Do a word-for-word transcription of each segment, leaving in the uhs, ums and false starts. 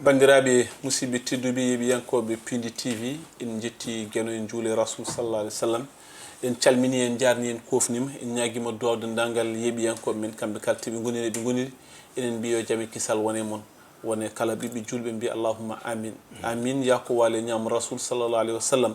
Banndiraaɓe musidɓe tedduɓe, yeeɓiyankooɓe Pindi T V, en njetti Geno, en njuuli Rasul sallallahu alaihi wasallam. En calmini, en njaarni, en koofnima, en ñaagima duwawde ndangal yeeɓiyankooɓe men, kamɓe kala teɓe ngoniri, ɓe ngoniri. Enen mbiyo jam e kisal wone mon, wone kala ɓiɓɓe julɓe mbiya allahumma amin. Amin, yaa ko waali e ñaam Rasul sallallahu alaihi wasallam.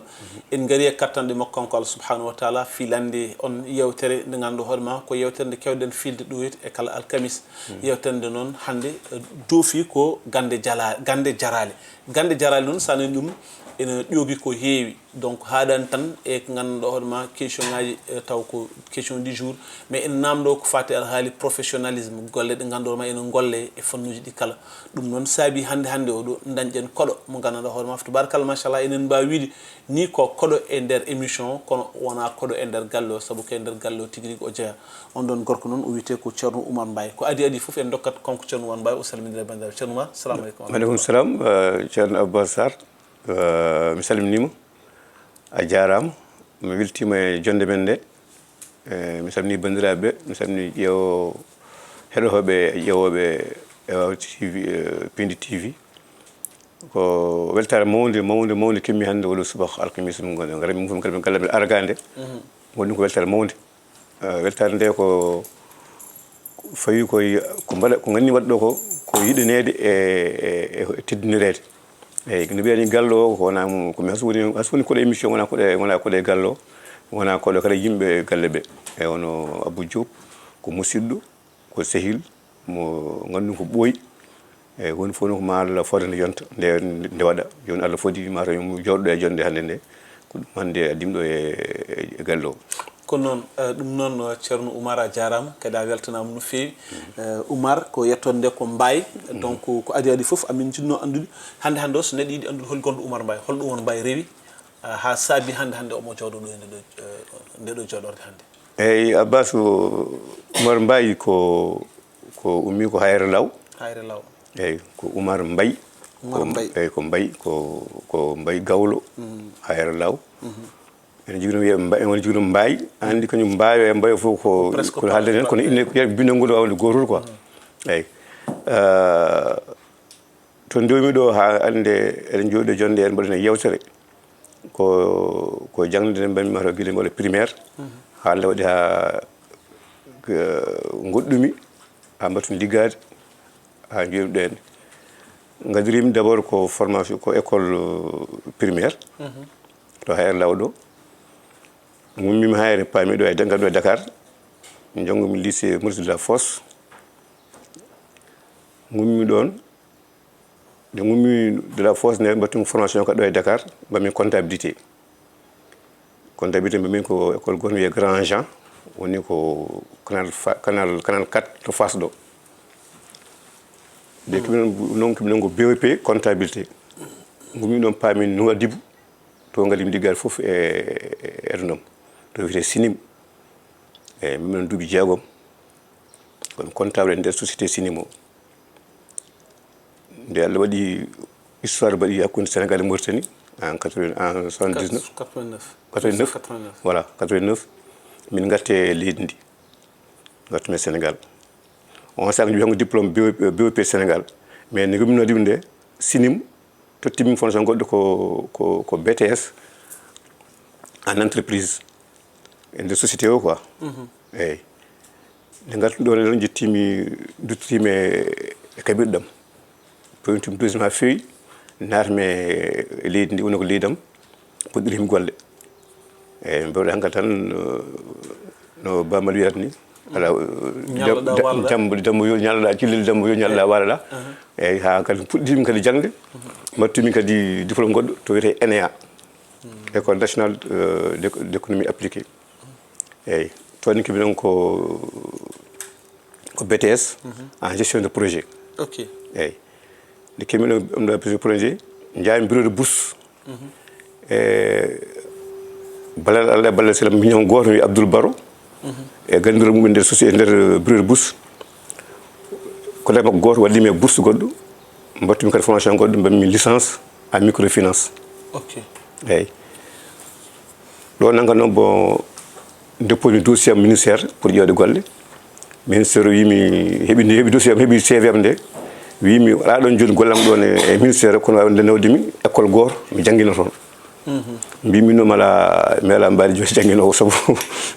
En ngari e kattanɗe makko kanko Allah subhanahu wa taala, filande on yewtere nde nganndu hoore ma ko yewtere nde kewɗen filde ɗo e kala alkamis. Yewtere nde noon hannde, eh, doofi ko gande jala-, gande jaraale. Gande jaraale noon, so a nani ɗum, ene ƴoogi ko heewi. Donc, haaɗani tan e ko ngannduɗaa hoore ma, question ngaji, eh, taw ko question du jour, mais ene namdo ko fati alhaali professionnalisme, golle ɗe ngannduɗaa ma ene golle e fannuji ɗi kala. Ɗum noon saabi hannde, hannde o ɗo dañɗen koɗo mo ngannduɗaa hoore ma, tabarakallah, machallah, enen mbawi wiide ni ko koɗo e nder émission o, kono wona koɗo e nder galle o, sabu ko e nder galle o tigi rigi o jeeya. On ɗon gorko noon o wiyete ko Ceerno Oumar Mbaye. Ko adi adi fof en dokkat kanko Ceerno Oumar Mbaye, o salmindira e banndiraaɓe. Ceerno Oumar, salamu aleykum. Wa aleykum salam, eh, Ceerno Abbas Sarr. Eh, mi salminiima, a jaaraama, mi weltiima e jonnde men nde. Eh, mi salminii banndiraaɓe, mi salminii ƴeewo-, heɗotooɓe e ƴeewooɓe e T V, eh, Pindi T V. Ko weltaare mawnde, mawnde, mawnde keɓmi hannde oo ɗoo subaka alkamisa mo ngonɗen. Ngara min fof kadi min kala min argaande. Mhm. Woni ɗum ko weltaare mawnde. Eh, weltaare nde ko fawi ko y-, ko mbaɗa, ko nganni waɗɗo ko, ko yiɗaneede e, e, e, e teddinireede. Eyi, no mbiyani gallo o, ko wona mo, ko mi hasu woni, hasu woni koɗo émission, wona koɗo, wona koɗo e gallo o, wona koɗo kala yimɓe galle ɓe. E wano Abou Diop, ko musidɗo, ko sehil, mo nganndu ko ɓooyi. Eyi, woni fof noon ko ma Allah fodde nde yonta, nde, nde waɗa. Jooni Allah fodi ma taw mo jooɗɗo e jonnde hannde nde. Ko ɗum hannde addimɗo e, e, e galle o. Ko noon, eh, ɗum noon, eh, Ceerno Oumar, a jaaraama, kadi a weltanaama no feewi. Eh, Oumar, ko yettoode nde ko Mbaye. Donc, ko adi adi fof, amin njiɗno anndude, hannde, hannde o, so neɗɗo yiɗi anndude hol gonɗo Oumar Mbaye, hol ɗum won Mbaye rewi, eh, haa saabi hannde, hannde omo jooɗo ɗo e nde ɗo, eh, nde ɗo jooɗorde hannde. Eyi, Abbas, Oumar Mbaye ko, ko ummi ko Hayre Law. Hayre Law. Eyi, ko Oumar Mbaye. Oumar Ko, Mbaye. Eyi, ko Mbaye, ko, ko Mbaye Gawlo, Hayre Law. Ene jogino wiye Mba-, ene jogino Mbaye. Anndi kañum Mbaye e Mbaye fof ko, Presque ko haalde heen, kono inde, bindol ngol wawde gootol quoi. Eyi. Eh, to ndewmi ɗo haa hannde eɗen jooɗi e jonnde, en mbaɗa yewtere. Ko, ko jaŋde nde mbaɗmi mataw gila mbaɗa primaire. Haalde waɗi haa, eh, ngoɗɗumi, haa mbatmi liggaade, haa njoɗmi ɗo henne. Ngadirimi d'abord ko formation, ko école, euh, primaire. To Hayre Law ɗo. Ngummimi Hayre, paami ɗo e, ngarmi ɗo e Dakar. Janngomi lycée Maurice Delafosse. Ngummimi ɗoon. Nde ngummimi Delafosse nde, mbaɗtumi formation kadi ɗo e Dakar, mbaɗmi comptabilité. Comptabilité mbaɗmi ko école goto wiyee Grand Jean, woni ko canal fa-, canal, canal quatre to Fass ɗo. Nde keɓmi ɗoon, noon keɓmi ɗoon ko B E P comptabilité. Ngummimi ɗoon, paami Nouadhibou, to ngadimi liggaade fof e, e, e aduna o. To wiyetee Sinim. Eyi, mbaɗmi ɗoon duuɓi jeegom. Komi comptable e nder société Sinim o. Nde Allah waɗi histoire mbaɗi hakkunde Sénégal e Mauritanie en quatre-vingts, en soixante-dix-neuf. Quatre-vingt-neuf. Quatre-vingt-neuf. Quatre-vingt-neuf. Voilà, quatre-vingt-neuf. Min ngarte leydi ndi. Ngartumi e Sénégal. On saaha mi heɓi diplôme B E P, B E P Sénégal. Mais nde ngumminoɗo ɗum nde, Sinim tottimi formation goɗɗo ko, ko, ko B T S en entreprise. E nder société o quoi. Eyi. Nde ngartumi ɗo, ɗon njettimi, duttiimi e, e kaɓirɗe am. Pewntumi deuxième haa feewi, naatmi e leydi ndi, woni ko leydi am, puɗɗirimi golle. Eyi, mbeɗa hankal tan, no, no Bamal wiyata ni. Ala, ñalɗa da-, walla. Dambo, dambo yo ñalɗa, cillel dambo yo ñalɗa walla. Eyi, haa kadi puɗɗirimi kadi jaŋde. Mbaɗtumi kadi diplôme goɗɗo to wiyetee ENEA. École nationale, euh, d'éco-, d'économie appliquée. Eyi, toon keɓmi ɗoon ko, ko B T S en gestion de projet. Ok. Eyi. Nde keɓmi ɗoon, ɗum ɗo projet, njaami bureau de bourse. E ballal Allah e ballal sehil am, miñam gooto wiyee Abdoul Baro. E ganndiral mum e nder soci-, e nder bureau de bourse. Ko makko gooto waɗi mi bourse goɗɗo. Mbaɗtumi kadi formation goɗɗo, mbaɗmi licence en microfinance. Ok. Eyi. Ɗo nannga noon, bon, dépôt mi dossier am ministère pour ƴeewde golle. Ministère o wiimi, heɓi, heɓi dossier am, heɓi C V am nde. Wiimi, "Aɗa ɗon jooni golle am ɗon e, e ministère, kono waawi nawde mi école gooto, mi janngina toon." Mbimi, "No, mi alaa, mi alaa mbaadi jooni jannginoowo, sabu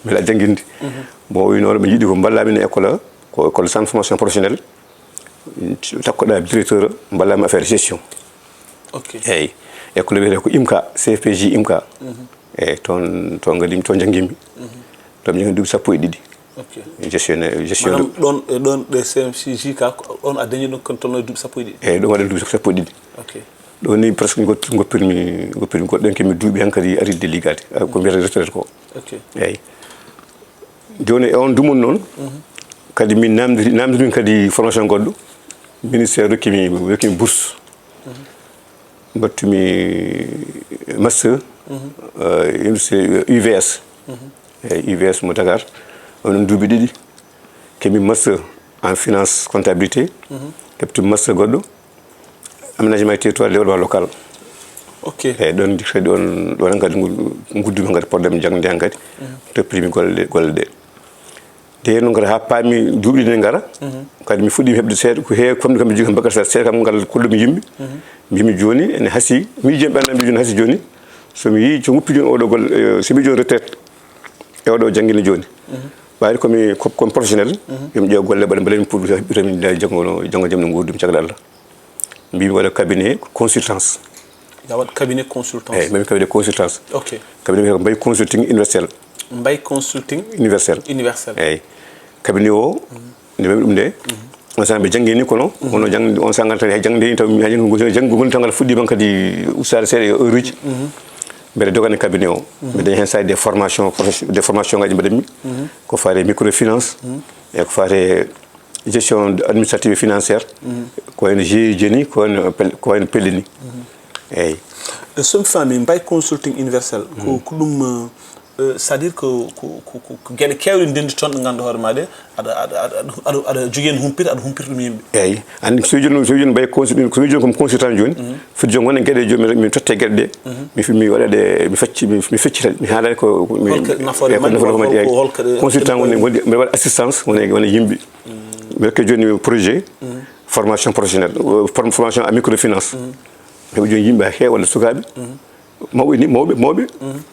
mi alaa jannginde." Bon, o wi, "Noon, ɓe njiɗi ko mballaa min e école, ko école centre formation professionnelle, takkoɗaa directeur, mballaa min affaire gestion." Ok. Eeyi, école wiyetee ko IMCA, C F P J IMCA. Eeyi, toon, toon kadi, toon njanngimi. Toon mi janngi duuɓi sappo e ɗiɗi. Ok. Gestionnaire, gestion Maanaam ɗoon, e ɗoon ɗe C F P J ka, ko ɗoon a dañi ɗum kon tolno e duuɓi sappo e ɗiɗi? Eeyi, ɗo waɗa duuɓi sappo e ɗiɗi. Ok. Ɗo ni presque goppi-, goppirmi, goppirmi goɗɗo, ɗen kemi duuɓi hankadi aride liggade. Ah, ko mbiyata retraite ko. Ok. Eeyi. Jooni e on dumunna noon, kadi min namdiri, namdiri min kadi formation goɗɗo. Ministère rokkimi, rokkimi bourse. Mbattumi master, euh, université, euh, U V S. Eeyi, U V S mo Dakar. Onon duuɓi ɗiɗi. Kemi master en finance comptabilité. Keptumi master goɗɗo, aménagement et territoire, développement local. Ok. Eeyi, ɗon kadi on, ɗon kadi ngu-, nguddumi kadi problème jangde han kadi. Toppirimi golle, golle ɗe. Nde noon kadi haa paami duuɓi ɗi ne ngara. Kadi mi fuɗɗii heɓde seeɗa, ko heewi kam, kam mi jogii kam bakkat seeɗa, seeɗa kam ngal kolluɗo mi yimɓe. Mbimi jooni ene hasii, mi yii jooni ɓernde am, mbi jooni hasii jooni. So mi yii, so mi woppi jooni oɗo golle, eh, so mi yii jooni retraite e oɗo janngina jooni. Ɓayri komi, ko, komi professionnel, yo mi ƴeew golle mbaɗe, mbaɗe mi pour heɓɓita min nda janngo, janngo jam no nguurdumi caggal Allah. Mbimi waɗa cabinet consultance. Ya waɗ cabinet consultance. Eeyi, mbaɗmi cabinet consultance. Ok. Cabinet wiyetee ko Mbaye Consulting Universel. Mbaye Consulting Universel. Universel. Eeyi. Cabinet o, nde mbaɗmi ɗum nde, on saaha ɓe janngini kono, kono jang-, on saaha ngal tawi hay jangde ni taw mi hay janngo, janngo, janngo tan ngal fuɗɗiima kadi ustaade seeɗa e heure uji. Mbeɗa dogani cabinet o. Mbeɗa dañi heen saɗi des formations profes-, des formations ngaji mbaɗatmi. Ko faati e microfinance, e ko faati e gestion administrative et financière, ko wayno G I G ni, ko wayno pel-, ko wayno pelle ni. Eeyi. E so mi faami, Mbaye Consulting Universel, ko, ko ɗum, euh, c'est-à-dire que ko, ko, ko, ko geɗe keewɗe ndenndi toon ɗe ngannduɗaa hoore maa ɗe, aɗa, aɗa, aɗa, aɗa, aɗa jogii heen humpito, aɗa humpita ɗum yimɓe. Eeyi. Anndi so jooni, so jooni Mbaye Consulting, so jooni komi consultant jooni, foti jooni wona geɗe jooni, mi, mi totte geɗe ɗe, mi, mi waɗa ɗe, mi facci, mi, mi feccita, mi haala ko, ko mi, Holko nafoore eeyi, ko majje, nafoore hol-, majje, eeyi. hol-, holko ɗe, Consultant woni, woni, mbeɗa waɗa assistance, woni, woni yimɓe. Mi rokke jooni projet, formation professionnelle, euh, form-, formation à microfinance. Heɓa jooni yimɓe heewa walla sukaaɓe. Mawɓe ni, mawɓe, mawɓe.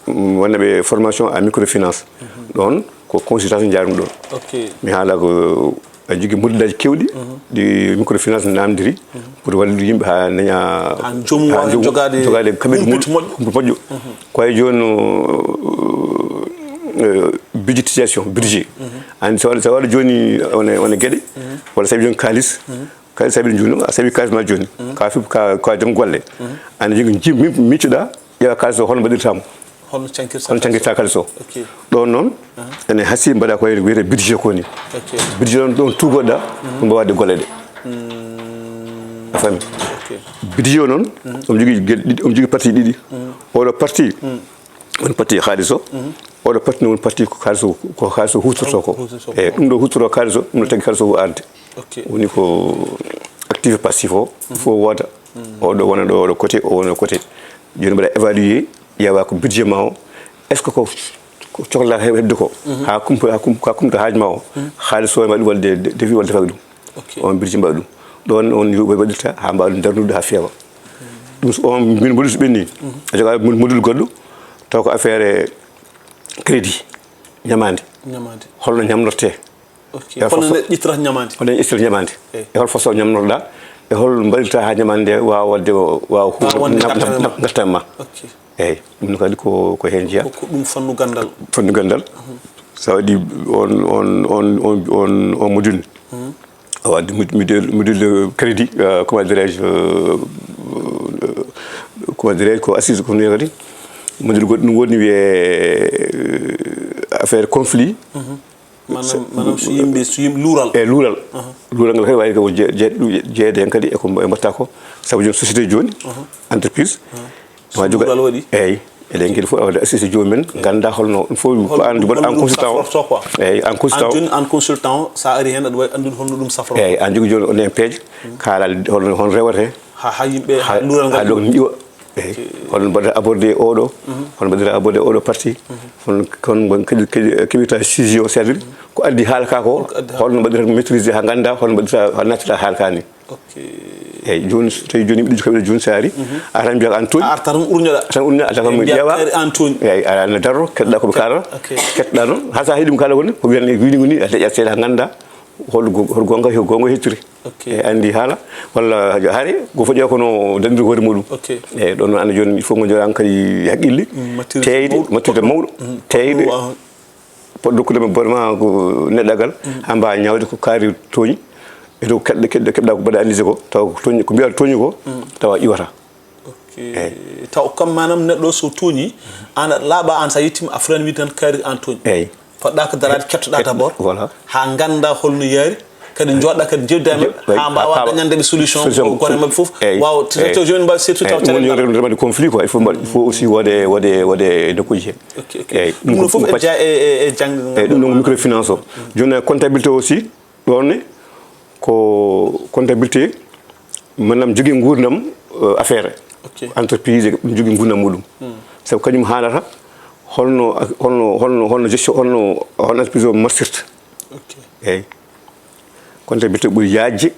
Mm, wonɓe formation à microfinance. Ɗoon ko consultation njaarmi ɗoon. Ok. Mi haala ko a jogii modèle aji keewɗi ɗi microfinance namdiri pour wallude yimɓe haa daña Haa joomum waawa jogaade humpito moƴƴo. Humpito moƴƴo. Ko wayi jooni no, euh, budgétisation, budget. Anndi so waɗa, so waɗa jooni wona, wona geɗe, walla sabi jooni kaalis, kadi sabi ɗum jooni, a sabi kaalis ma jooni. Ka fi-, ka, ka joom golle. Anndi jooni jim-, mi-, miccuɗa, ƴeewa kaalis o, hono mbaɗirta mo? Hono cankirta Hono cankirta kaalis o? Ok. Ɗoon noon, ene hasii mbaɗa ko wiyetee budget ko ni. Ok. Budget noon ɗoon tuugoɗa, ɗum mbawaade golle ɗe. A faami? Ok. Budget o noon, omo jogii geɗe ɗiɗi, omo jogii partie ɗiɗi. Oɗo partie, woni partie haalis o. Oɗo partie noon woni partie ko haalis o, ko haalis o huutortoo ko. Huutortoo ko. Eeyi, ɗum ɗo huutortoo haalis o, ɗum ɗo tagi haalis o arde. Ok. Woni ko actif e passif o, fof wooda. Oɗo wona ɗo, oɗo côté, o wona côté. Jooni mbaɗa évaluer, ƴeewa ko budget ma o, est-ce que ko, ko cohlaa heɓ-, heɓde ko? Haa kumpa, haa kum-, haa kumta haaju ma o, haalis o e mbaɗa ɗum waɗde de-, devis walla defaaki ɗum. Ok. On budget mbaɗa ɗum. Ɗoon on yo waɗirta haa mbaawa ɗum darnude haa feewa. Ɗum so on min mbaɗi so ɓenni, a jogaa mo-, module goɗɗo, taw ko affaire crédit, ñamaande. Ñamaande. Holno ñamnortee? Ok. E Kono façon ne ƴettirata ñamaande. Hono ƴettirta ñamaande. Eyi. E hol façon ñamnorɗa? E hol mbaɗirta haa ñamaande nde waawa waɗde o, waawa huuwde Waawa wonde na-, ngartam na-, ma. na-, ngartam ma? Ok. Eeyi, ɗum ne kadi ko, ko heen jeyaa. Ko, ko ɗum fannu ganndal. Fannu ganndal. So a waɗi on, on, on, on, on, on module, a waɗi mod-, module, module de crédit, euh, comment dirais-je, euh, euh, comment dirais-je, ko assise, ko wiyetee kadi? Module goɗɗo ɗum woni wiyee, euh, affaire conflit. Maanaam, maanaam so yimɓe, so yimɓe luural. E luural. Luural ngal kadi waawi ko je-, je-, jeyeede heen kadi e ko mba-, mbaɗata ko. Sabu jooni société jooni, entreprise. So luural waɗi. Eeyi. Eɗen njiɗi fof waɗde assisté joomum en, ngannda holno ɗum fof ko an mbaɗa en consultant o. Eeyi, en consultant o. Jooni an consultant o, so a ari heen aɗa waawi anndude holno ɗum safroo. Eeyi, an jogii jooni on heen peeje, kaalal holno, hono rewetee. Haa, haa yimɓe, haa luural ngal ɗo iwa. Eeyi, holno mbaɗata aborder oɗo, holno mbaɗata aborder oɗo partie, holno, holno kadi, kadi keɓirta sujet o, c'est-à-dire ko addi haala ka ko, holno mbaɗata maîtriser haa ngannda, holno mbaɗata, haa nattata haala ka ni. Ok. Eyyi, joni so tawi joni yimɓe ɗiɗi kaɓe jooni, so ari, a tan mbiyata an tooñi. A arta tan urñoɗa. Tan urñoɗa, a tan kam ƴeewa. An tooñi. Eyyi, aɗa darro, keɗɗa ko ɓe kaala. Ok. Keɗɗa noon, ha sa heɗima kaala woni, ko wiyata ni, wini woni, a leƴƴat seeɗa, a ganda hol go-, hol gonga, hol gonga hettiri. Ok. E andi haala, walla hare, ko foti ko no dandiri hoore muɗum. Ok. Eyyi, ɗon noon anda joni, il faut ngo joɗa an kadi haqqille. Mm, maturité teyɗe, mawɗo. Maturité mawɗo. Mm, teyɗe. Poɗɗo rokkude mo vraiment ko neɗɗagal, haa mbaawa ñaawde ko kaari tooñi, e dow keɗɗa, keɗɗa, keɗɗa ko mbaɗa analyse ko, tawa ko tooñi, ko mbiyaɗa tooñi ko, tawa iwata. Ok. Eyyi. Taw kam maanaam neɗɗo so tooñi, an aɗa laaɓa, an sa yettima a fotani wiide tan kaari an tooñi. Eyyi. Poɗɗa ko daraade, kettoɗa d'abord, voilà, haa ngannda holno yaari, kadi njoɗɗa kadi njeewtida e maɓɓe, haa mbaawa dañande ɓe solution, solution, ko gone maɓɓe fof, eyyi, waawa, eyyi, taw jooni mbaawa seeɗtude, eyyi, taw ɗum woni caɗeele remde, remde conflit quoi, il faut mbaɗ-, il faut aussi waɗe, waɗe, waɗe nokkuuji he. Ok, ok. Eyyi, ɗum ɗum ko, ɗum fof ko e pacc-, ja-, e, e, e jangde eyyi, ɗum ɗum ko microfinance o. Jooni e comptabilité aussi, ɗon ne ko comptabilité, maanaam jogii nguurndam, euh, affaire. Ok. Entreprise, ɗum jogii nguurndam muɗum. Hmm. Sabu kañum haalata holno, holno, holno, holno gestion, holno, holno entreprise o marsirta. Ok. Eyyi. Comptabilité ɓuri yaajde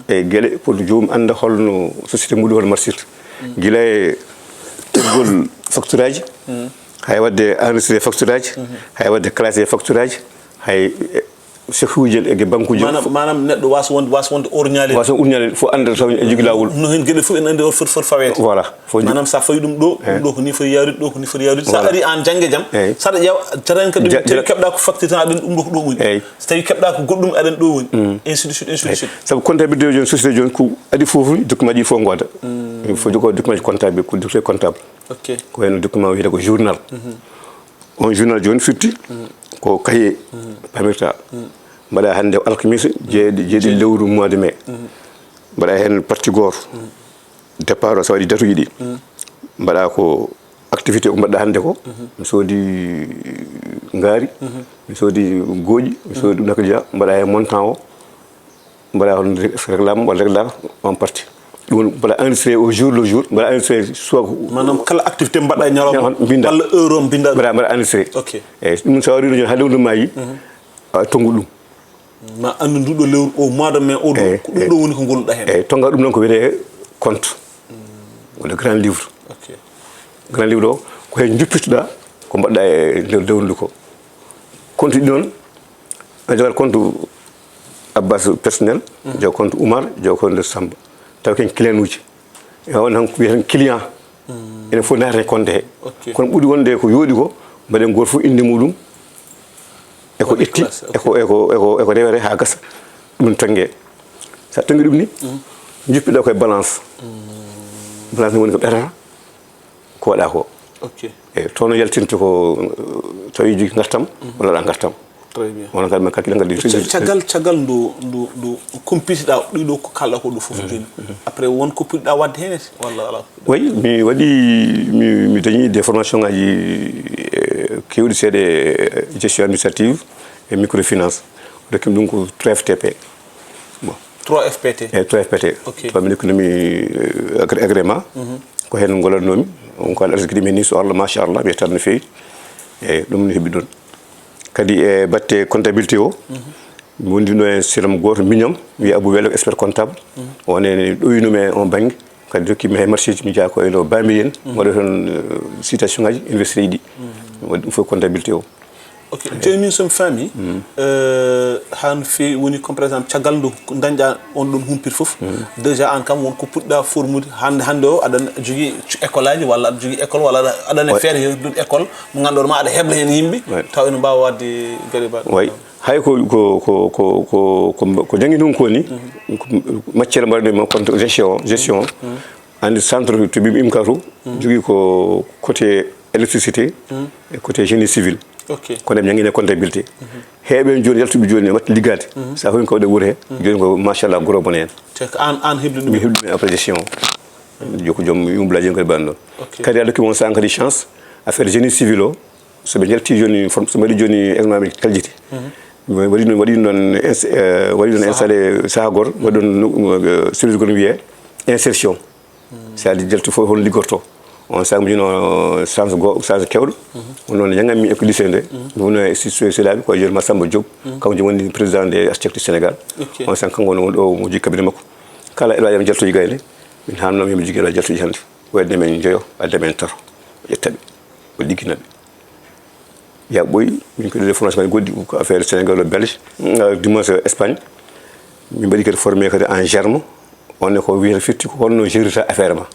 e geɗe pour joomum annda holno société muɗum hono marsirta. Gila e keɓgol facture aji, hay waɗde enregistré facture aji, hay waɗde classé facture aji, hay, e, chèque uji e banque uji. Maanaam, maanaam neɗɗo waasa wonde, waasa wonde orñaali. Waasa wonde orñaali, fof annda taw ene jogii laawol. No heen geɗe fof ene anndi o foti, foti faweede. Voilà. Fof. Maanaam, sa fawi ɗum ɗo, ɗum ɗo ko ni foti yaarude, ɗo ko ni foti yaarude. Sa ari an jannge jam, saɗa ƴeewa, tawi kadi tawi keɓɗa ko facture tan aɗa anndi ɗum ɗo ko ɗo woni. Eyyi. So tawi keɓɗa ko goɗɗum aɗa anndi ɗo woni. Ainsi de suite, ainsi de suite. Sabu comptabilité jooni, société jooni, ko adii fof ni, document ji fof ngoda. Il faut jogo document ji comptable, ko document comptable. Ok. Ko wayno document wiyetee ko journal. On journal jooni firti ko cahier pamirta. Mbaɗa hannde ko alkamisa, jeeɗi-, jeeɗiɗi lewru mois de mai. Mbaɗa heen partie gooto. Départ o, so waɗi date uji ɗi. Mbaɗa ko activité ko mbaɗɗa hannde ko. Mi soodi ngaari, mi soodi gooƴi, mi soodi ɗum, naka jeya, mbaɗa heen montant o, mbaɗa heen ré-, réclame walla réglaka en partie. Ɗum woni mbaɗa enregistré au jour le jour, mbaɗa enregistré soit ko maanaam kala activité mbaɗɗa e ñalawma, ñalawma, mbinda, walla heure o mbinda ɗum. Mbaɗa, mbaɗa enregistré. Ok. Eyyi, ɗum so waɗi ɗum, haa lewru maayi, a tonngu ɗum. Ma anndu nduɗo lewru o, mois de mai o ɗo, eyyi, ko ɗum ɗo woni ko ngolluɗa heen. Eyyi, tonnga ɗum noon ko wiyetee compte. Walla grand livre. Ok. Grand livre o, ko heen njuppitoɗa ko mbaɗɗa e nder lewru ndu ko. Compte ɗi noon, aɗa joga compte Abbas personnel, joga compte Oumar, joga compte Samba. Taw ko heen client uji. E on tan ko wiyeten client. Enen fof naata e compte he. Ok. Kono ɓuri wonde ko yooɗi ko, mbaɗen gooto fof innde muɗum, e ko ƴetti, e ko, e ko, e ko, e ko rewere haa gasa, ɗum tonnge. Sa tonngi ɗum ni, njuppiɗa koye balance. Balance ni woni ko ɓetata, ko waɗa ko. Ok. E toon yaltinta ko, eh, tawi jogii ngartam, walla alaa ngartam. Très bien. Wona kadi, men kakkila ngaddi. Ca-, caggal, caggal ndu, ndu, ndu kumpitiɗa ɗiɗo ko kalɗa ko ɗo fof jooni. Après, won ko puɗɗa waɗde heen, walla alaa? Oui, mi waɗi, mi, mi dañi des formations ngaji, eh, kewɗi seeɗa, eh, gestion administrative et microfinance. Rokkim ɗum ko trois F T P. Bon. Trois F P T? Eh, trois F P T. Ok. Famille économie, eh, agré-, agrément. Ko heen ngolannomi. On ko Alhaji Kadi men ni, so Allah, machallah, mi yettan no feewi. Eyyi, ɗum no heɓi ɗon. Kadi e batte comptabilité o, mi wondino e sehil am gooto, miñam, wiyee Abou Welo, expert comptable. O ne ɗoyinumi e on bannge. Kadi rokkimi hay marché ji, mi jeyaa ko eno Bambilor en. Waɗa toon, eh, citation ngaji université ji ɗi. Waɗi ɗum fof comptabilité o. Ok, jooni min somi faami, eh, haa no feewi, woni comme par exemple, caggal ndu dañɗa on ɗon humpito fof, déjà aan kam won ko puɗɗa formude hannde, hannde o aɗa jogii école aji, walla aɗa jogii école, walla aɗa, aɗa e feere yeru ɗum école mo ngannduɗaa ma aɗa hebla heen yimɓe, taw ene mbaawa waɗde geɗe mbaɗe. Hay ko, ko, ko jannginton ko ni, ko matière mbaɗɗo ma compte gestion, gestion. Anndi centre to mbimi IMCA to, jogii ko côté électricité, e côté génie civil. Ok. Kono eɓe njannginee comptabilité. Heewɓe jooni yaltuɓe jooni e waɗde liggaade. Sa hawii ko waɗde wuuro he, jooni ko machallah gros bonheur en. Te ko aan, aan hebli ɗum? Mi hebli ɗum après gestion. Jokku joom yumbulaji en kadi mbaɗa noon. Ok. Kadi a dokki mon saan kadi chance, affaire génie civil o, so ɓe njalti jooni form-, so mbaɗi jooni examen ɓe kaljiti. Waɗi ɗum, waɗi ɗum ɗon ins-, eh, waɗi ɗum installé saha gooto, waɗi ɗum, eh, service gooto wiyee insertion. So a jalti fof hol liggorto. On sac mo jino chance go, chance kewɗo. On noon ñaganmi e ko lycée nde. Mi woni e si-, si-, sehilaaɓe ko Jor Massamba Diop. Kanko joni woni président des architectes du Sénégal. Ok. On sac kanko woni ɗo mo jogii cabinet makko. Kala élevage am jaltuji gaynde, min haamnoo mi jogii élevage jaltuji hannde. Wayde men joyo, adda men tato, o ƴetta ɓe, o liggina ɓe. Ya ɓoy, min ko ɗe formation goɗɗi, ko affaire Sénégal, Belge, euh, du moins, euh, Espagne. Min mbaɗi kadi formé kadi en germe. On ne ko wiyata firti ko honno jerirta affaire ma.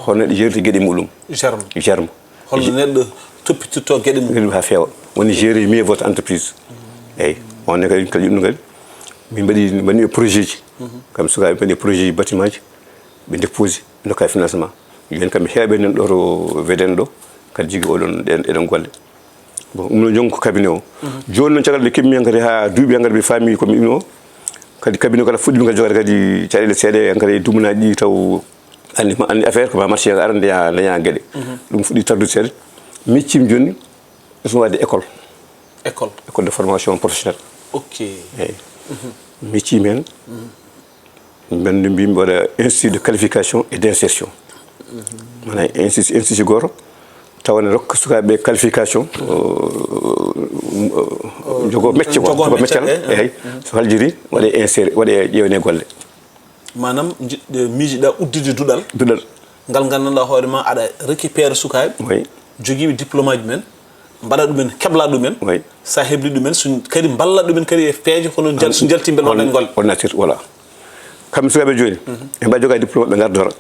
Honno ɗi jerirta geɗe muɗum. Germe. Germe. Holno neɗɗo toppititto geɗe mum. Geɗe mum haa feewa. Woni gérer mieux votre entreprise. Eyyi. On ne kadi, kadi ɗum kadi. Min mbaɗi, mbaɗi projet ji. Kam sukaaɓe mbaɗi projet ji bâtiment ji. Ɓe déposé, ɓe ndokka financement. Jooni kam mi heeɓe nen ɗo to Védène ɗo, kadi jogii oɗon ɗen, ɗeɗon golle. Bon, ɗum no jonko cabinet o. Jooni noon caggal nde keɓmi hankadi haa duuɓi hankadi mi faami ko mi ɗum o. Kadi cabinet o kala fuɗɗimi kadi jogade kadi caɗeele seeɗa hankadi e dumunaaji ɗi taw anndi, anndi affaire ko ma marché arande ya, daña geɗe. Ɗum fuɗɗi tardude seeɗa. Mi miccim jooni, ɗum waɗde école. École. École de formation professionnelle. Ok. Eyyi. Mi miccim heen. Mbeɗa mbi mi waɗa institut de qualification et d'insertion. Maanaam institut, institut gooto, tawa ne rokka sukaaɓe qualification, jogo mecce quoi, jogo meccal, eyyi. So haljiri, waɗe inséré, waɗe ƴeewne golle. Maanaam, nji-, miijiɗa uddude duɗal. Duɗal. Ngal nganndanɗaa hoore ma aɗa récupérer sukaaɓe. Oui. Jogiiɓe diplôme aji men, mbaɗa ɗumen, kebla ɗumen. Oui. So a hebli ɗumen, so kadi mballa ɗumen kadi e peeje, kono njal-, so njalti mbele waɗa golle. On nature, voilà. Kamɓe sukaaɓe jooni, ɓe mbawa joga diplôme, ɓe ngardora.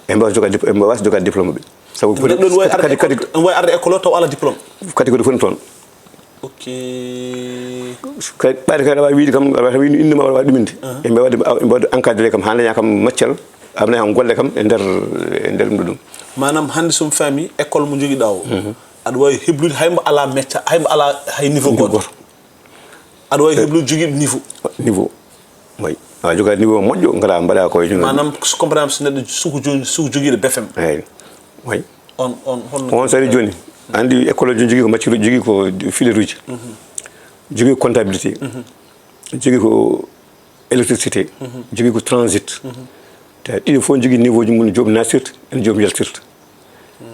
Ɓe mbawa joga dip-, ɓe mbawa joga diplôme ɓe. Sabu neɗɗo ne wawi arde école, ne wawi arde école o taw ala diplôme. Catégorie fof ne toon. Ok. Kay ɓayde kay aɗa wawi wiide kam, aɗa wawi wiide innde ma, aɗa wawi ɗuminde. Aha. Ɓe mbawa waɗde, ɓe mbawa waɗde encadré kam, haa daña kam matière, haa daña kam golle kam e nder, e nder ɗum ɗo ɗum. Maanaam hannde so mi faami école mo jogiɗa o, aɗa wawi heblude hay mo ala mecca, hay mo ala hay niveau gooto. Niveau gooto. Aɗa wawi heblude jogiiɓe niveau. Niveau. Way. Awa joga niveau moƴƴo, ngara mbaɗa ko e. Maanaam, so comprendre so neɗɗo suko jooni, suko jogiiɗo B F M. Eyyi. Way. On, on, holno. On sari jooni. Andi école o jogii ko matière, jogii ko filière uji. Jogii ko comptabilité. Jogii ko électricité. Jogii ko transit. Te ɗiɗo fof jogii niveau ji mum, joom nasirta, en joom yaltirta.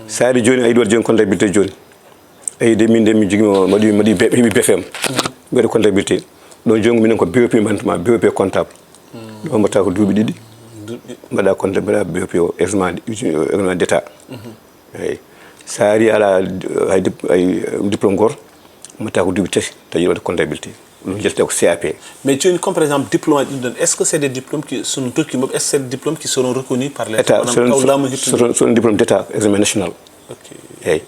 Saari jooni a yiɗi waɗde jooni comptabilité jooni. A yiɗi min de mi jogii mo, mbaɗi, mbaɗi B-, heɓi B F M. Mbaɗi comptabilité. Ɗo jooni minen ko B O P mbaɗata ma, B O P comptable. Ɗo mbaɗata ko duuɓi ɗiɗi. Duuɓi. Mbaɗa compta-, mbaɗa B O P o, examen, examen d'état. Eyyi. Sa ari ala, hay dip-, hay, diplôme gooto, mbaɗata ko duuɓi tati, tawi waɗa comptabilité. Ɗum jettata ko C A P. Mais jooni, comme par exemple, diplôme aji ɗin ɗon, est-ce que c'est des diplômes qui sont, tokki mabɓe, est-ce que c'est des diplômes qui seront reconnus par l'État? État, maanaam, selon, taw laamu hettude selon, selon diplôme d'état, examen national. Ok. Eyyi.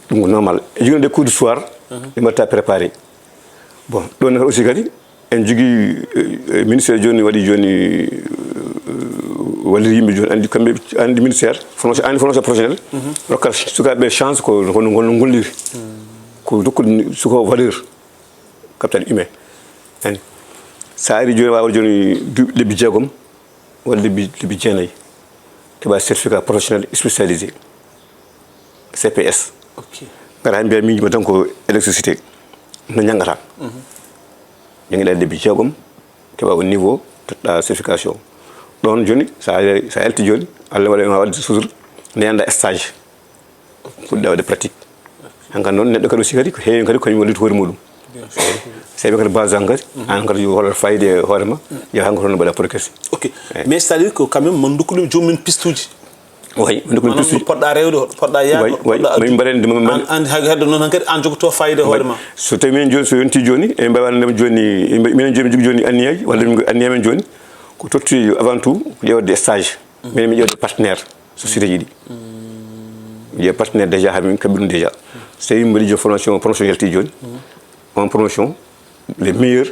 Ɗum ko normal. E jooni des cours du soir, ɗi mbaɗata préparé. Bon, ɗon aussi kadi, en jogii, eh, eh, ministère jooni waɗi jooni, eh, walliri yimɓe jooni, andi kamɓe, andi ministère, formation, andi formation professionnelle, rokkat sukaaɓe chance ko, ko no, ko no golliri. Ko dokkude suka o valeur, capital humain. Andi, sa ari jooni, wawa jooni du-, lebbi jeegom, walla lebbi, lebbi jeenayi, keɓa certificat professionnel spécialisé, C P S. Ok. Ngara han mbiya miijo ma tan ko électricité, no ñanngata. Ñanngiɗa lebbi jeegom, keɓa o niveau, toɗɗa certification. Ɗon jooni, sa, sa yalti jooni, Allah waɗa ma waɗde sutur, nde anda stage. Puɗɗa waɗde pratique. Hankan noon, neɗɗo kadi aussi kadi, ko heewi kadi ko kañum wallita hoore muɗum. Bien sûr. Sey ɓe kadi base an kadi, an kadi yo hollata fayida e hoore ma, yo hanko toon mbaɗa progressé. Ok. Eyyi. Mais c'est-à-dire que quand même, mon dokkuɗum joomum en piste uji. Oui, mon dokkuɗum piste uji. Maanaam, poɗɗa rewde, poɗɗa yaade, oui, oui, poɗɗa addude. Min mbaɗen ɗum, min mbaɗen. An, an, hay heddo noon hankadi, an jogoto fayida e hoore ma. So tawi minen jooni, so yonti jooni, en mbawa ɗum jooni, en mba-, minen jooni, jogi jooni anniyaji, walla min anniya men jooni, ko totti avant tout, ko ƴeewde stage. Minen mi ƴeewde partenaire. Société ji ɗi. Ƴeewa partenaire déjà, haa min kaɓɓi ɗum déjà. So tawi mbaɗi jo formation, promotion yalti jooni. On promotion, les meilleurs,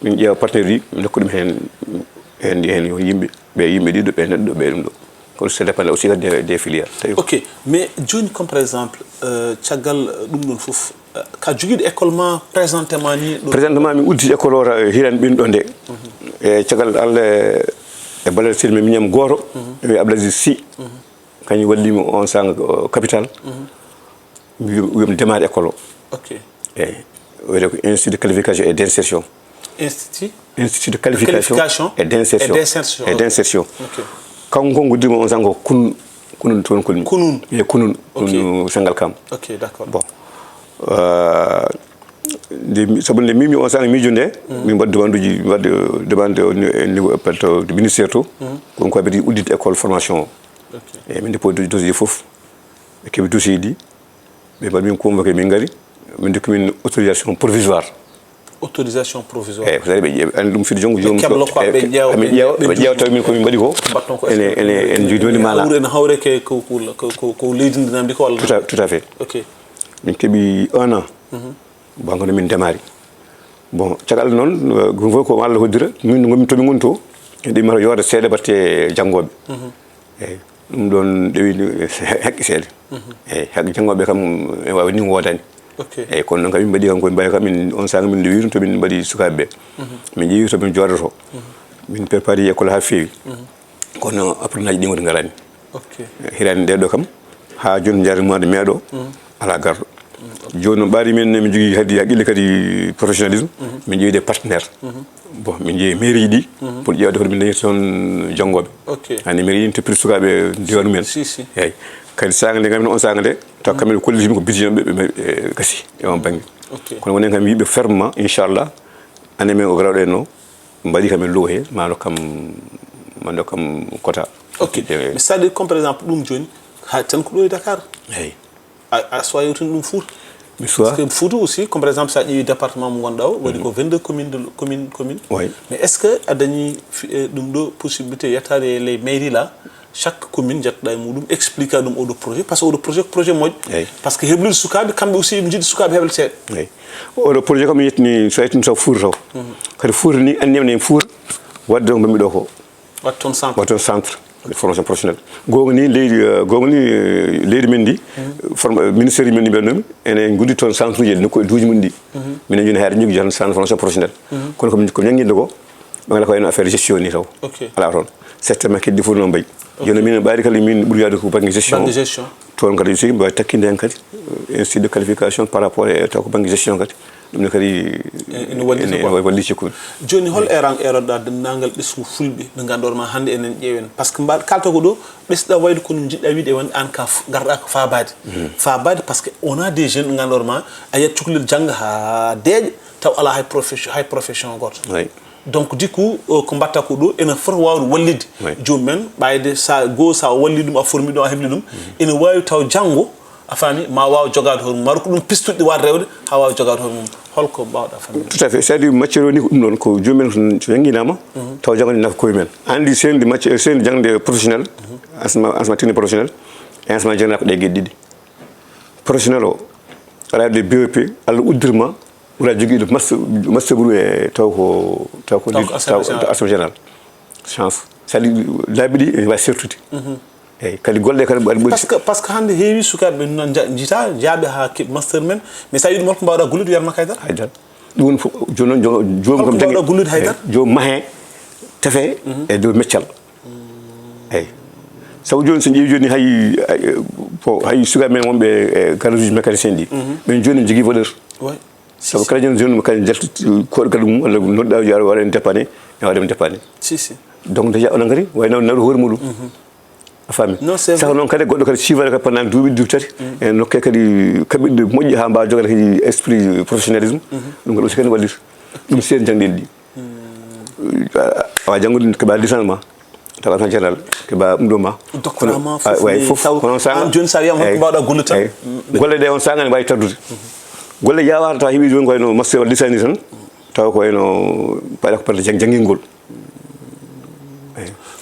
min ƴeewa partenaire ji, min ndokka ɗum heen, heen, heen yo yimɓe, ɓe yimɓe ɗiɗo, ɓe neɗɗo, ɓe ɗum ɗo. Kono ça dépend aussi des, des filières. Tawi. Ok, mais jooni comme par exemple, euh, caggal, euh, ɗum ɗon fof, euh, ka jogiiɗo école ma présentement ni ɗo? Présentement mi uddi école o, eh, hiran ɓin ɗo nde. E caggal Allah, eh, e ballal sirmi miñam gooto, mi wiya Abdoul Aziz Sy. Kañum wallimi on sanga, o, capital. Mi wi-, wiyam démarre école o. Ok. Eyyi. Wiyete ko Institut de qualification et d'insertion. Institut? Institut de qualification et d'insertion. Et d'insertion. Et d'insertion. Ok. Kanko kon ko dimo on sanga ko kun-, kunun toon kun. Kunun? Eyyi, kunun. Ok. Kunun Sangalkam. Ok, d'accord. Bon. Euh, Nde mi- sabu nde mimi on sanga miijo nde, min mbaɗi demande uji, mi waɗi demande au ni- au niveau appel to ministère to, kon ko habiti uddit école formation o. Eyi, min dépose dossier fof, ɓe keɓi dossier ɗi, ɓe mbaɗi min convoqué, min ngari, min dokki min autorisation provisoire. Autorisation provisoire. Eyi, ko sari ɓe ƴeeɓe, anndi ɗum fiti jonngo joomum. Keblo quoi, ɓe ƴeewa, ɓe ƴeewa, ɓe ƴeewa tawi min ko min mbaɗi ko. Mbatton ko Ene ene ene jogii woni maanaa. Hawre ene hawre ke ko ko ko ko leydi ndi namdi ko walla. Tout à tout à fait. Ok. Min keɓi un an. Bon, kono min ndemaali. Bon, caggal noon, ɗum fof ko Allah hoddira, min no ngonmi to min ngoni to, eɗen mata yoorde seeɗa batte janngooɓe. Eyi, ɗum ɗoon ɗewi haqqi seeɗa. Eyi, haqqi janngooɓe kam e waawi ni woodani. Ok. Eyi, kono noon kam min mbaɗi kam koye mbaɗi kam min on sanga min ndewi to min mbaɗi sukaaɓe ɓe. Min ƴeewi to min jooɗoto. Min préparé école haa feewi. Kono apprenant ji ɗi woni ngaraani. Ok. Hiraani nde ɗo kam, haa jooni njaari mois de mai ɗo, alaa garɗo. Jooni noon ɓaari min min njogii kadi haqqille kadi professionnalisme, min ƴeewi des partenaires. Bon, min njeeyi mairie ji ɗi, pour ƴeewde hoto min dañi toon janngooɓe. Ok. Anndi mairie ji ɗi toppiti sukaaɓe diwaanu men. Si, si. Eeyi. Kadi saanga nde ngammi on saanga nde, taw kamɓe ɓe kolliti min ko budget maɓɓe ɓe mbaɗi, e, gasi e on bannge. Ok. Kono wonen kam yimɓe ferme ma, inchallah, année men o garawɗo en o, mbaɗi kam e loo he, ma ndokkam, ma ndokkam quota. Ok. Eeyi. Mais c'est-à-dire comme par exemple ɗum jooni, hay tan ko ɗo e Dakar. Eeyi. A a sowa yewtude ɗum Fuuta. Mi sowa. Parce que Fuuta aussi, comme par exemple, so a ƴeewi département mo ngonɗa o, waɗi ko vingt-deux communes de commune commune. Oui. Mais est-ce que a dañi fi- eh, ɗum ɗo possibilité yettaade e ley mairie la, chaque commune njettoɗa e muɗum, explique a ɗum oɗo projet, parce que oɗo projet ko projet moƴƴo. Eeyi. Parce que heblude sukaaɓe, kamɓe aussi ɓe njiɗi sukaaɓe heɓa seeɗa. Eeyi. Oɗo projet kam yettini so yettini taw Fuuta taw. Kadi Fuuta ni anndi am ne Fuuta wadde on mbaɗmi ɗo ko. Waɗ toon centre. Waɗ toon centre de formation professionnelle. Goonga ni leydi, eh, goonga ni, eh, leydi men ndi, form- eh, ministère men ndi ɓe noon, ene nguddii toon centre uji e nokku e duuji mum ɗi. Minen jooni hayre jogii tan centre formation professionnelle. Kono ko ko ñanngindo ko, ɓe ngala ko en affaire gestion ni taw. Ok. Alaa toon. Secteur ma keddi fof noon mbayi. Jooni min ɓaari kala min ɓuri yaade ko bannge gestion. Bannge gestion. Toon kadi aussi mbawi takkinde heen kadi, eh, institut de qualification par rapport e taw ko bannge gestion kadi. Ɗum ne kadi ene wallita ene quoi. Walliti commune. Jooni hol eran eroɗa denndaangal ɓesngu fulɓe ɓe ngannduɗaa ma hannde enen ƴeewen? Parce que mbaɗ kalta ko ɗo ɓesɗa wayde kono jiɗɗa wiide wonde aan ka f- ngarɗa ko faabaade. Faabaade parce que on a des jeunes ɓe ngannduɗaa ma a yiyat cukalel jannga haa deeƴa taw alaa hay profession, hay profession gooto. Oui. Donc du coup, o, ko mbaɗta ko ɗo ene fota waawde wallitde Oui. joomum en ɓayde sa goo sa walli ɗum a formi ɗum a hebli ɗum ene waawi taw janngo a faami ma waaw jogaade hoore mum maro ko ɗum pistuɗi waawde rewde haa waawa jogaade hoore mum holko mbaawɗa famde? Tout à fait, c'est à dire matière o ni ko ɗum ɗon ko joomum en so jannginama taw jangde nafa koye men. Anndi seendi matière seendi jangde professionnel, enseignement enseignement technique professionnel, e enseignement général ko ɗe geɗe ɗiɗi. Professionnel o aɗa adde B E P, Allah uddirma ɓura jogiiɗo master master ɓuru e taw ko taw ko Taw ko enseignement général. Enseignement général. Chance, c'est à dire laabi ɗi ene wawi sertude. Eyyi, kadi golle ɗe kadi mbaɗi ɓuri. Parce que parce que hannde heewi sukaaɓe men nan nja- jita jaaɓe haa keɓi master men mais sa wiɗum holko mbawɗa gollude wiyatma kaydara? Haydara. Ɗum woni fof jooni noon jo- joomum Holko kam tagi mbawɗa gollude haydara? Joomum mahe tefe e dow meccal. Eyyi. Sabu jooni so ƴeewi jooni hay hay- ko hay sukaaɓe men wonɓe e garage uji mécanicien ɗi ɓen jooni ne jogii valeur. Oui. Sabu kala jooni jooni kadi jaltu koɗo kadi mum walla nodɗa yo ara waɗa en dépanné e waɗa en dépanné. Si si. Donc déjà onon kadi wayno nawru hoore muɗum. A faami? Non, c'est Saka vrai. Noon kadi goɗɗo kadi suivre kadi pendant duuɓi duuɓi tati e nokke kadi kaɓirɗe moƴƴe haa mbaawa jogade kadi esprit professionnalisme. Ɗum kadi aussi kadi wallir ɗum seen jangɗe ɗi. Awa janngude keɓa licence ma tawa tan général keɓa ɗum ɗo ma. Doctorat ma Kono- fof way ni fof taw kono sanga an jooni sa wiyama eyyi. Ko mbawɗa gollude tan. Eyyi. Golle ɗe on sanga ne mbawi tardudde. Golle yawaɗe taw heewi jooni ko wayno master walla licence ni tan taw ko wayno mbaɗa ko perde jang- janngingol.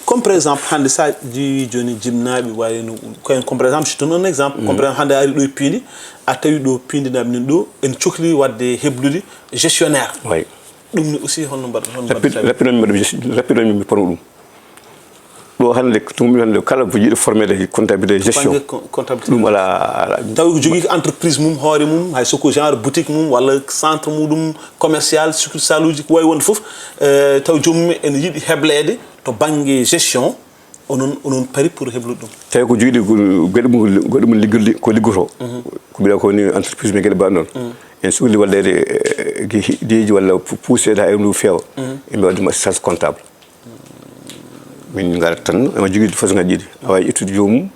Comme par exemple hannde sa ƴeewi jooni jibnaaɓe wayno koyen comme par exemple je donne un exemple comme par exemple hannde a ari ɗo e piindi a tawi ɗo piindinaaɓe nen ɗo en cokli wadde heblude gestionnaire. Way. Ɗum ne aussi holno mbaɗa holno Rapide mbaɗata? Rapide on mi mbaɗa rapide on mi pono ɗum. Ɗo hannde tumi hannde kala ko jiiɗo formé de comptabilité gestion. Bannge co- comptabilité. Ɗum ala ala. Tawi ko jogii ko entreprise mum hoore mum hay soko genre boutique mum walla centre muɗum commercial succursale uji ko wawi wonde fof eh, taw joomum ene yiɗi hebleede to bannge gestion onon onon pari pour heblude ɗum? Tawi ko jogiiɗo goɗɗo mum goɗɗo mum liggo- ko liggoto. Ko mbiɗa ko ni entreprise men geɗe mbaɗa noon. En sukli walleede deeji walla poussé ha e ndu feewa. Eɓe waɗi ɗum assistance comptable. Min ngarat tan ema jogii façon ngaji ɗiɗi a wawi ƴettude joomum.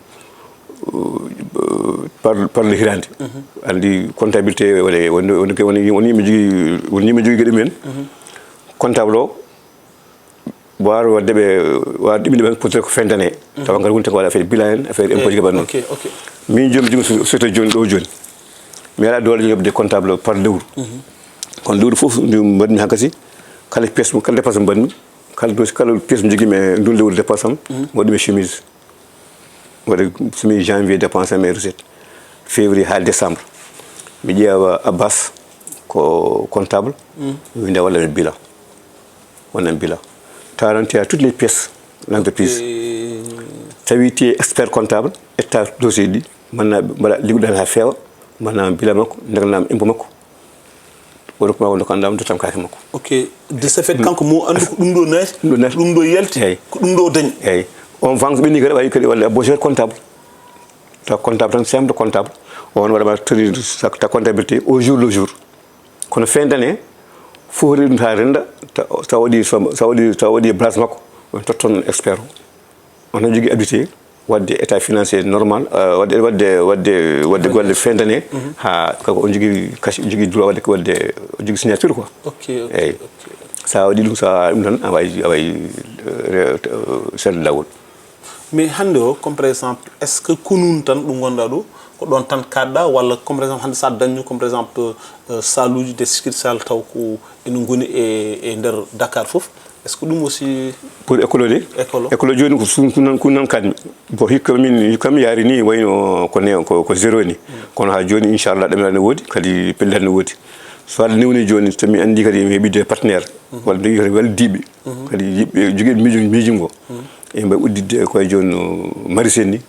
euh, par par le hirande. Andi comptabilité woni woni woni woni yimɓe jogii woni yimɓe jogii geɗe mumen. Comptable o waawaa waɗde ɓe waawaa ɗiminde ɓe peut-être ko fin d'année. Tawa ngal woni tan ko waɗa affaire bilan en affaire impôt ji ɓanno. Ok, ok. Min joom joom surtout jooni ɗo jooni mi ala doole yoɓde comptable par lewru. Kono lewru fof ndi mbaɗmi hankasi kala pièce mo kala dépense mo mbaɗmi kala dosi kala pièce mo jogiimi e ndun lewru dépense am waɗɗum e chemise. Waɗi semi janvier dépense am e recette février haa décembre. Mi ƴeewa Abbas ko comptable. Mi winda walla mi bilan. Wonnan bilan taranti à toutes les pièces l'entreprise. Tawi ti expert comptable etta dossier ɗi manna mbaɗa liggoɗan haa feewa manna bilan makko ndeganam impôt makko. Woni ko ma wonde ko anndaam dottam kaake makko. Ok. De ce fait kanko mo anndi ko ɗum ɗo naati Ɗum ɗo naati. Ɗum ɗo yalti Eyi. Ko ɗum ɗo dañi. Eyyi. On vance ɓenni kadi waɗi kadi walla boseur comptable taw comptable tan semde comptable on waɗama tenir ta comptabilité au jour le jour. Kono fin d'année fof reɗum ta renda sa waɗi sa waɗi sa waɗi place makko on totton expert o. On jogii habitué waɗde état financier normal waɗde waɗde waɗde waɗde golle fin d'année. Ha koko on jogii cash jogii droit waɗde waɗde jogii signature quoi. Ok. Eyyi. Sa waɗi ɗum sa ɗum tan a wawi a wawi serde lawol. Mais hannde o comme par exemple est ce que kunun tan ɗum gonɗa ɗo ko ɗon tan kaɗɗa walla comme par exemple hannde sa dañno comme par exemple saluji de sikir sal taw ko ene goni e e nder Dakar fof? Est ce que ɗum aussi? Pour école o de École o. École o joni ko sun kun nan kun nan kadmi. Bon hikka min hikkam yaari ni wayno ko ne ko ko zéro ni. Kono ha joni inchallah ɗamira ne woodi kadi pellal ne woodi. So Allah newni joni so mi andi kadi mi heɓi de partenaire walla mi jogi kadi waldiɓe kadi yiɓɓe jogiiɓe miijo miijum ngo. E mbawi udditde koye joni no marisen ni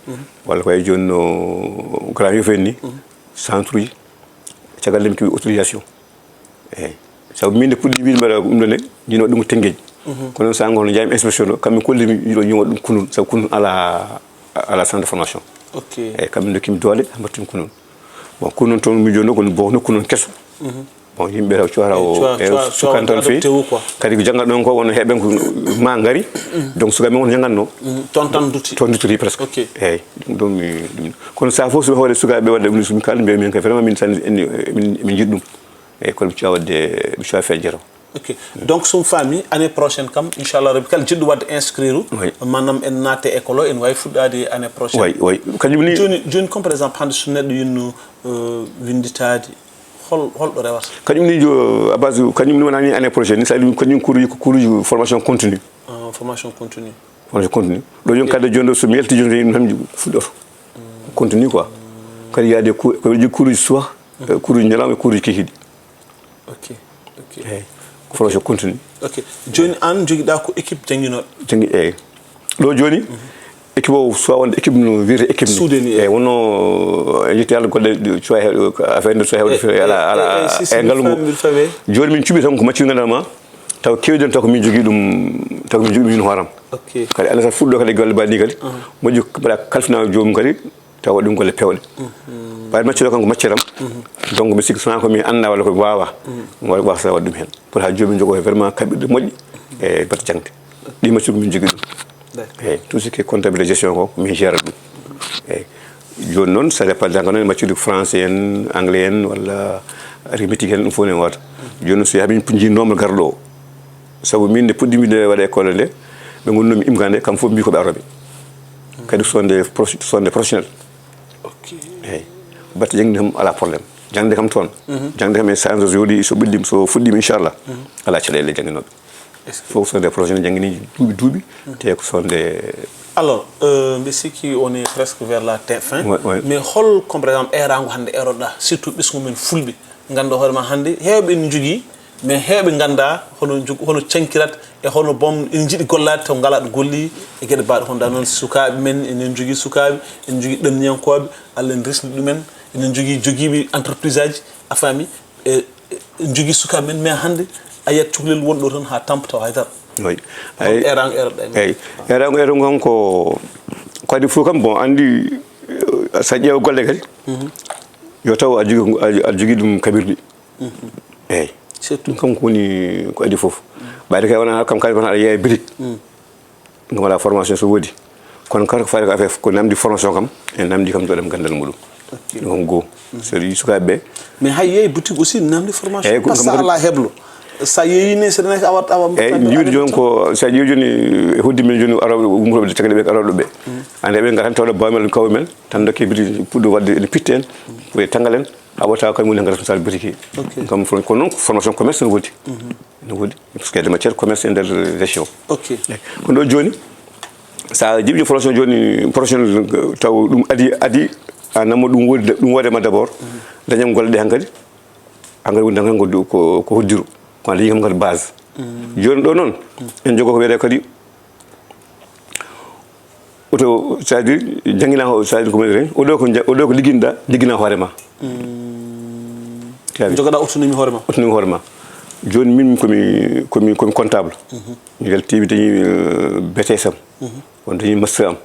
walla koye joni no grand yof en ni. Centre uji caggal nde mi keɓi autorisation. Eyyi. Sabu min nde puɗɗi wiide mbaɗa ɗum ɗo nde jino ɗum ko tenggeji. Kono sa ngono jaami inspection ɗo kamɓe kollimi yiɗo ñowa ɗum kunun sabu kunun ala ala centre de formation. Ok. Eyyi kamɓe dokkimi doole ha mbattumi kunun. Bon kunun toon mi joni ɗo kono bon nokku noon keso. Bon yimɓe taw cuwata o Cuwa- cuwa- sukantan cuwa fewi adopté o quoi. Kadi ko janngatɗon ko wonno heɓen ko ma ngari. Donc sukaɓe mon ko janngatno. Toon tan dutti. Toon duttiri presque. Ok. Eyyi. Ɗum ɗum mi ɗum kono sa fof so hoore sukaɓe wadde ɗum sumi kalde mbiya min kay vraiment min sanni emin emin jiɗi ɗum. Eyyi kono mi cuwa wadde mi cuwa fejjere o. Ok. Donc so mi faami année prochaine kam inchallah rabbi kala jiɗɗo wadde inscrire. Oui. Maanaam en naate école o ene waawi fuɗɗaade année prochaine. Way way kañum ni. Jooni jooni comme par exemple hannde so neɗɗo yinno euh, winnditaade hol holɗo rewata? Kañum ni jo à base kañum ni wonani année prochaine ni sa ɗum kañum kuruji ko kuruji formation continue. Ah, formation continue. Formation continue ɗo joni kadde joni ɗo somi yalti joni tan tan fuɗɗoto. Continue quoi. Kadi yaade cours ko jogi kuruji suwa. Kuruji ñalawma e kuruji kikiɗi. Ok. Ok. Eyyi. Ko formation continue. Ok. Jooni aan jogiɗaa ko équipe jannginooɓe? Janngi eyyi. Ɗo joni équipe o soit wonde équipe no wiyete équipe ni. Suude ni, Eyyi wonno jetti Allah golle soit affaire nde soit hewde ala ala e ngalu ngu. Joni min cuɓi tan ko match gandanma taw kewden taw ko min jogui ɗum taw ko min jogui ɗum min hooram. Ok. Kadi Allah sa fuɗɗo kadi golle baɗi kadi moƴƴi mbaɗa kalfina joomum kadi tawa waɗi ɗum golle pewɗe. Mbaɗi maccuɗo kanko macciram. Donc mi sikki sona ko mi anda walla ko wawa wasa waɗi ɗum hen pour ha joomi jogo vraiment kaɓirɗe moƴƴe e batte jangde. Ɗi maccuɗo min jogui ɗum. Eyyi tout ce qui est comptabilité gestion ko min gérata ɗum. Eyyi. Joni noon ça dépend jangano en maccuɗi français en anglais en walla arithmétique en ɗum fof ne wata. Joni noon so yaaha min jii nombre garɗo o. Sabu min nde puɗɗimi nde waɗa école nde ɓe gonnomi imgande kam fof mbi koɓe aroɓe. Kadi sonde sonde professionnel. Ok. Eyyi. Batte jangde kam ala problème jangde kam toon. Jangde kam e science jooɗi so ɓillim so fuɗɗima inchallah. Ala caɗele janginoɓe. Fof sonde professionnel jangini duuɓi duuɓi te ko sonde. Alors euh, mbi sikki on est presque vers la fin. Ouais, ouais. Mais hol comme par exemple erango hannde eroɗa surtout ɓesngu men fulɓe? Nganndu hoore ma hannde heewɓe ene njogii mais heewɓe nganndaa hono njog- hono cankirat e hono boom ene njiɗi gollaade taw ngalaa ɗo golli. E geɗe mbaaɗe hono ɗa noon sukaaɓe men enen njogii sukaaɓe enen njogii ɗanniyankooɓe. Allah ene resni ɗumen enen njogii jogiiɓe entreprise aji a faami. E ene njogii sukaaɓe men mais hannde a yiyat cukalel wonɗo tan haa tampa taw hay dara. Oui. Erango eroɗa e men. Eyyi. Erango erango kam ko kadi fof kam bon andi sa ƴeewa golle kadi yo taw aɗa jogui aɗa jogui ɗum kaɓirɗe. Eyyi. Surtout. Ɗum kam ko woni ko adi foof. Ɓayde kay wona kam kadi wona aɗa yeeya bitik. Ɗum wona formation so woodi Kono kala ko faati ko affaire ko namdi formation kam, en namdi kam ɗoɗam gandal muɗum. Ɗum kam goo. So ɗi sukaaɓe ɓe. Mais hay yeeyi boutique aussi namdi formation. Eyyi, ko parce que kam ala heblo. Sa yeeyi ne so ɗen awat awam. Eyyi, jiwdi jooni ko, sa ƴeewi jooni e hoddi men jooni arooɓe, ummotoɓe de tagale ɓe arooɓe ɓe. Ande ɓe ngara tan tawɗo bawmen, kawmen, tan dokke boutique puɗɗo wadde ene pitte en, pour e tangal en, aɓota kañum woni ngara tan sa boutique. Kam kono noon formation commerce ne woodi. No woodi, parce que des matières commerce e nder région. Ok. Eyyi. Kono ɗo jooni, sa jiɓi formation jooni, professionnel taw ɗum adi, adi, a nammo ɗum woodi, ɗum woodema d'abord. Dañam golle ɗe hankadi. Hankadi woni tan ko, ko, ko hoddiro. Ko a dañi kam kadi base. Jooni ɗo noon, en jogo ko wiyete kadi auto, c'est-à-dire, janngina ho-, c'est-à-dire, ko wiyete, o ɗo ko ja-, o ɗo ko ligginɗa, liggina hoore ma. Caabi. Jogoɗa autonomie hoore ma. Autonomie hoore ma. Jooni min komi, komi, komi comptable. Ngal tewi dañi, euh, B T S am. On dañi master am.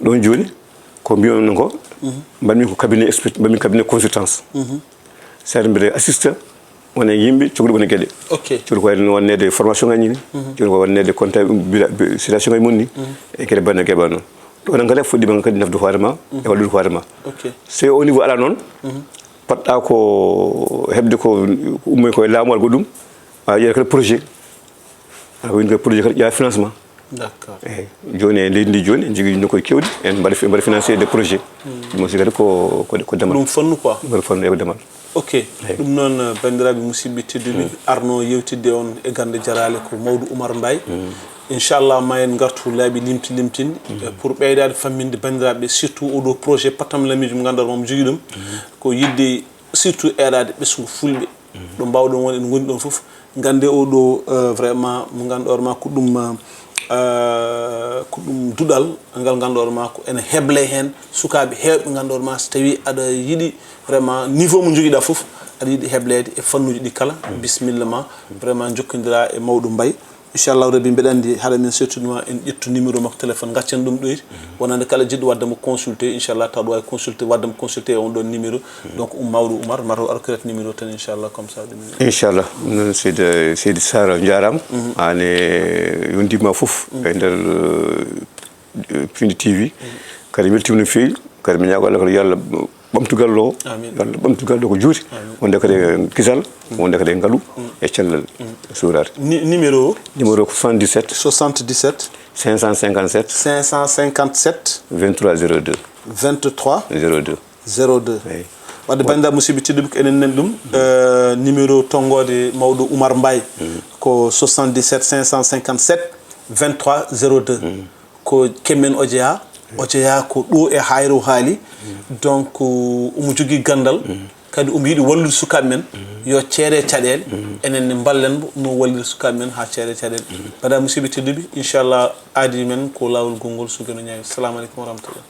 Ɗon jooni, ko mbiyammi ko, mbaɗmi ko cabinet expert, mbaɗmi cabinet consultance. C'est-à-dire mbiɗa assista wona yimɓe cogluɓe wona geɗe. Ok. Coglu ko wayno wonneede formation ngaji ni. Coglu ko wonneede compta, bira-, bi-, situation ngaji mum ni. E geɗe banno geɓa noon. Ɗo noon kala fuɗɗima kadi nafde hoore ma, e wallude hoore ma. Ok. So au niveau ala noon, poɗɗa ko heɓde ko ummoy ko e laamu walla goɗɗum, a yiya kadi projet. A woni kadi projet kadi ƴeewa financement. D'accord. Eyyi. Jooni e leydi ndi jooni, en jogii nokkuuji keewɗi, en mbaɗa fi-, mbaɗa financé des projets. Ɗum aussi kadi ko, ko, ko damal. Ɗum fannu quoi. Mbaɗa fannu e ko damal. Ok. Eyyi. Ɗum noon, eh, banndiraaɓe musidɓe tedduɓe, arno yewtidde on e gannde jaraale ko Mawɗo Oumar Mbaye. Inchallah, ma en ngartu laabi limti limtin, eh, pour ɓeydaade famminde banndiraaɓe, surtout oɗo projet Patam Lamiji mo ngannduɗaa mo jogii ɗum. Ko yiɗde surtout eeraade ɓesngu fulɓe. Ɗo mbaawɗon won en ngoni ɗon fof. Ngannde oɗo, eh, vraiment, mo ngannduɗaa ma ko ɗum, eh, ko ɗum duɗal ngal ngannduɗaa ma ko ene heble heen sukaaɓe heewɓe ngannduɗaa ma so tawii aɗa yiɗi vraiment niveau mo njogiɗaa fof, aɗa yiɗi hebleede e fannuuji ɗi kala, bismilla ma, vraiment njokkondiraa e Mawɗo Mbaye. Inchallahu Rabbi, mbeɗa anndi haɗa men surtout ma en ƴettu numéro makko téléphone, gaccen ɗum ɗoyri. Wonande kala jiɗɗo waɗde mo consulté, inchallah, taw ɗo wawi consulté, waɗde mo consulté e on ɗon numéro. Donc, um, Mawɗo Oumar, mataw arkirat numéro tan, inchallah, comme ça, ɗum. Inchallah, ɗum noon seydi, seydi Sara, njaaraama. Aan e yondiima fof e nder, eh, Pindi T V. Kadi weltiima no feewi, kadi mi ñaago Allah kadi yo Allah ɓamtu galle o. Amin. Yo Allah ɓamtu galle o ko juuti. Amin. Wonde kadi e kisal, wonde kadi e ngalu, e cellal suuraade. Ni-, numéro o? Numéro ko soixante-dix-sept. Soixante-dix-sept. Cinq cent cinquante-sept. Cinq cent cinquante-sept. Vingt-trois zéro deux. Vingt-trois. Zéro deux. Zéro deux. Eyi. Wadde banndiraaɓe musidɓe tedduɓe ko enen nan ɗum, eh, numéro tonngoode Mawɗo Oumar Mbaye ko soixante-dix-sept cinq cent cinquante-sept vingt-trois zéro deux. Ko kemmen o jeyaa, o jeyaa ko ɗo e Hayre o haali. Donc, omo jogii ganndal, kadi omo yiɗi wallude sukaaɓe men, yo ceere caɗeele, enen ne mballen mo no wallira sukaaɓe men haa ceere caɗeele. Mbaɗa musidɓe tedduɓe, inchallah, aadi men ko laawol gonngol sugeno ñaawi. Assalamu aleykum wa rahmatullah.